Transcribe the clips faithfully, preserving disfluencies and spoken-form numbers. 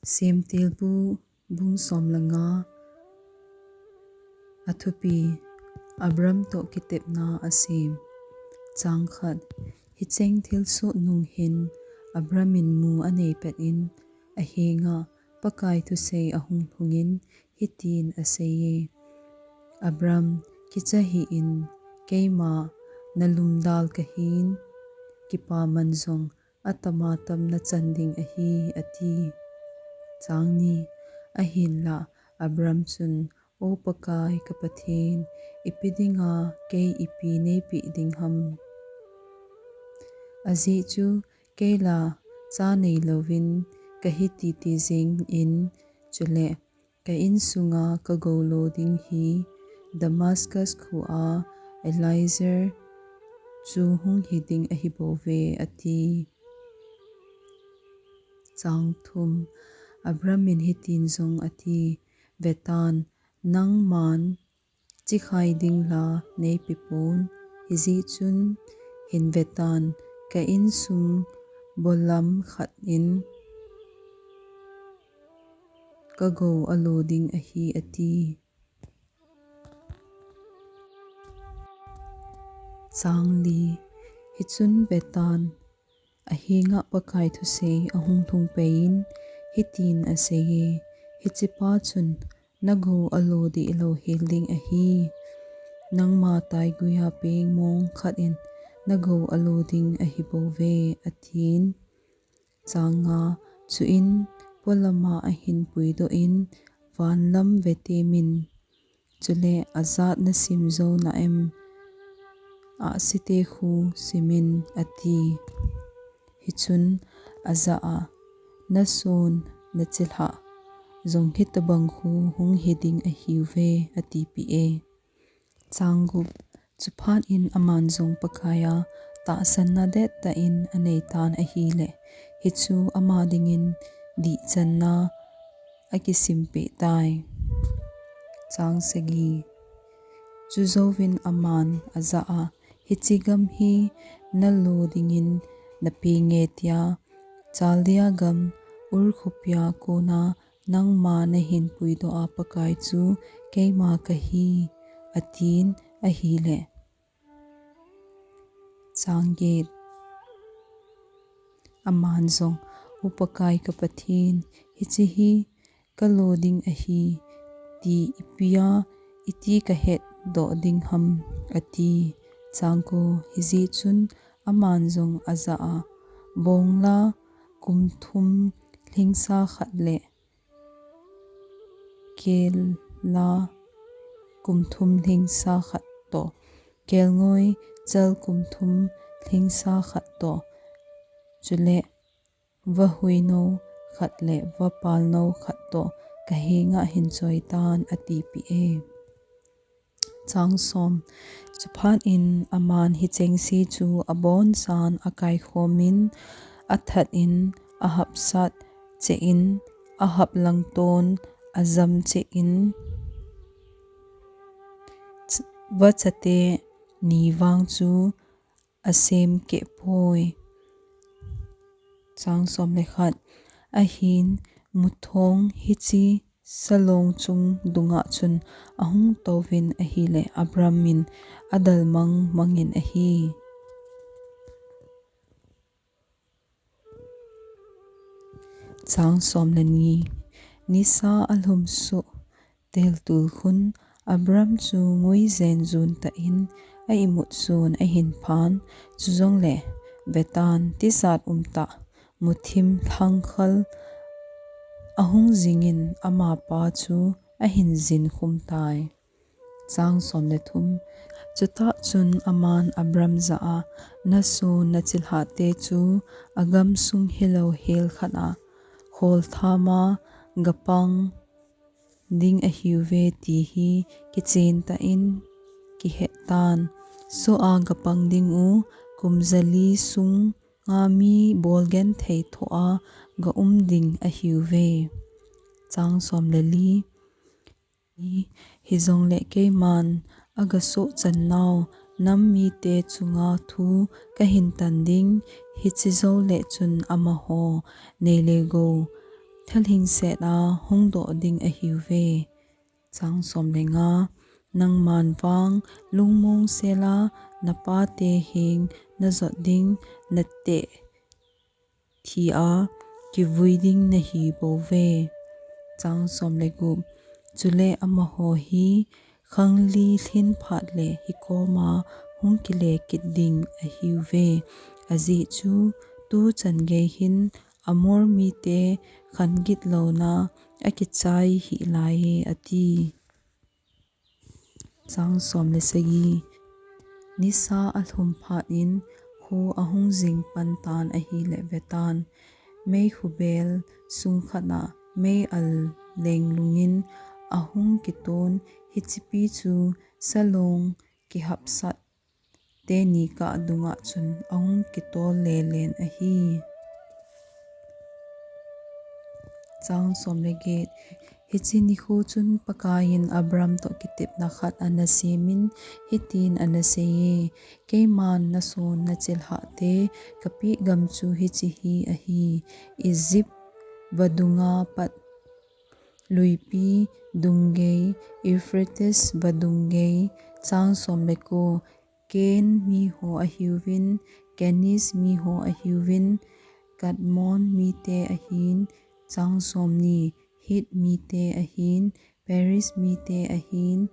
Semtilbu bung som le nga. Athupi: Abram toh kitepna asem. Chang khat. Hicheng thilsoh nung hin Abram in mu anei pet in, ahenga Pakai thusei ahung lhungin hitin aseiye: Abram, kicha hih in, keima nalumdal kahin, kipaman jong atama tam nachan ding ahi, ati. Chang ni. Ahinlah Abram chun, O Pakai ka Pathen, ipi dinga kei ipi neipeh ding ham? Ajeh chu kei la cha neilouvin kahi titi jengin, chule ka insunga ka gou lo ding hi Damascus khoa Eliezer chu hung hiding ahibouve, ati. Chang thum. Abram in hitin jong ati: Vetan, nangman chikhai ding la neipepon, hijeh chun hin vetan, ka insung bolam khat in ka gou alo ding ahi, ati. Chang li. Hichun vetan, ahenga Pakai thusei ahung lhung pei in hitin aseiye: Hichepa chun nagou alo deh louhel ding ahi. Nangma taiguiya peng mong khat in nagou alo ding ahibouve, atin. Chang nga. Chuin polama ahin puidoh in vanlam vetemin, chule ajat nasim jou na em? Ahsi tekhu simin, ati. Hichun ajah a, Nason nachilhah jong hitobang khu hung hiding ahiuve, atipeh e. Chang gup. Chuphat in aman jong Pakaiya tahsanna dettah in aneitan ahile, hichu ama dingin dihchanna akisimpeh tai. Chang sagi. Chujouvin aman ajah a, Hiche gam hi nalo dingin napenge, tia Chaldea gam Ur khopia kona nangma nahin puidoh a Pakai chu keima kahi, atin ahile. Chang get. Aman jong, O Pakai ka Pathen, hiche hi kalo ding ahi ti ipia iti kahetdoh ding ham, ati. Chang ko. Hijeh chun aman jong ajah a, Bongla kum thum lhingsa khat le kela kum thum lhingsa khat toh, kelngoi chal kum thum lhingsa khat toh, chule vahuinou khat le vapalnou khat toh kahenga hin choitan, atipeh e. Chang som. Chuphat in aman hichengse chu abonchan akaikhomin, athat in, ahapsat cheh in, ahap langton ajam cheh in, vachate ni vang chu asem keh poi. Chang som le khat. Ahin muthong hiche salong chung dunga chun ahung touvin ahile, Abram in adalmang mangin ahi. Chang som le ni. Nisa alhum suh teltul khun Abram chu nguijen jun tah in a imut sun ahin phan. Chujongle vetan, tijat umtah muthim lhangkhal ahung jingin amapa chu ahin jin khum tai. Chang som le thum. Chutah chun aman Abram jah a, Nason nachilhahte chu agamsung hilou hel khat a kholthama gapang ding ahiuve ti hi kichen tah in kihet tan. Soh a gapang ding u kum jali sunga mi bolgenthei thoh a ga um ding ahiuve. Chang som le li. Hijongle keiman agasoh channau nam mite chunga thu kahin tan ding, hiche joule chun amaho nei le gou thalhingset a hungdoh ding ahiuve. Chang som le nga. Nangman vang lungmong sela napate heng najot ding, nateh thi a kivui ding nahi bouve. Chang som le gup. Chule amaho hi khangli lhin phat le hikoma hung kile kit ding ahiuve. Ajeh chu tuchan gei hin Amor mite khan gitlouna akichai hih laiye, ati. Chang som le sagi. Nisa alhum phat in kho ahung jing pan tan ahile vetan, meikhu bel sung khat a mei al lenglungin ahung kiton, hichepi chu salong kihapsat teni kah dunga chun ahung kitol lelen ahi. Chang som le get. Hiche nikho chun Pakaiyin Abram toh kitepna khat ana semin, hitin ana seiye, Keiman nason nachilhahte kapeh gam chu hiche hi ahi, Egypt vadunga pat luipi dunggei, Euphrates vadunggei. Chang som le ko. Ken miho ahiuvin, Keniz miho ahiuvin, Kadmon mite ahin. Chang somni. Hit mite ahin, Periz mite ahin,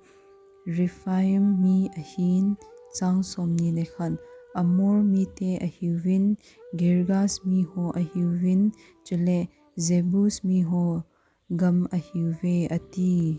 Rephaim mi ahin. Chang somni le khat. Amor mite ahiuvin, Girgas miho ahiuvin, chule Jebus miho gam ahiuve, ati.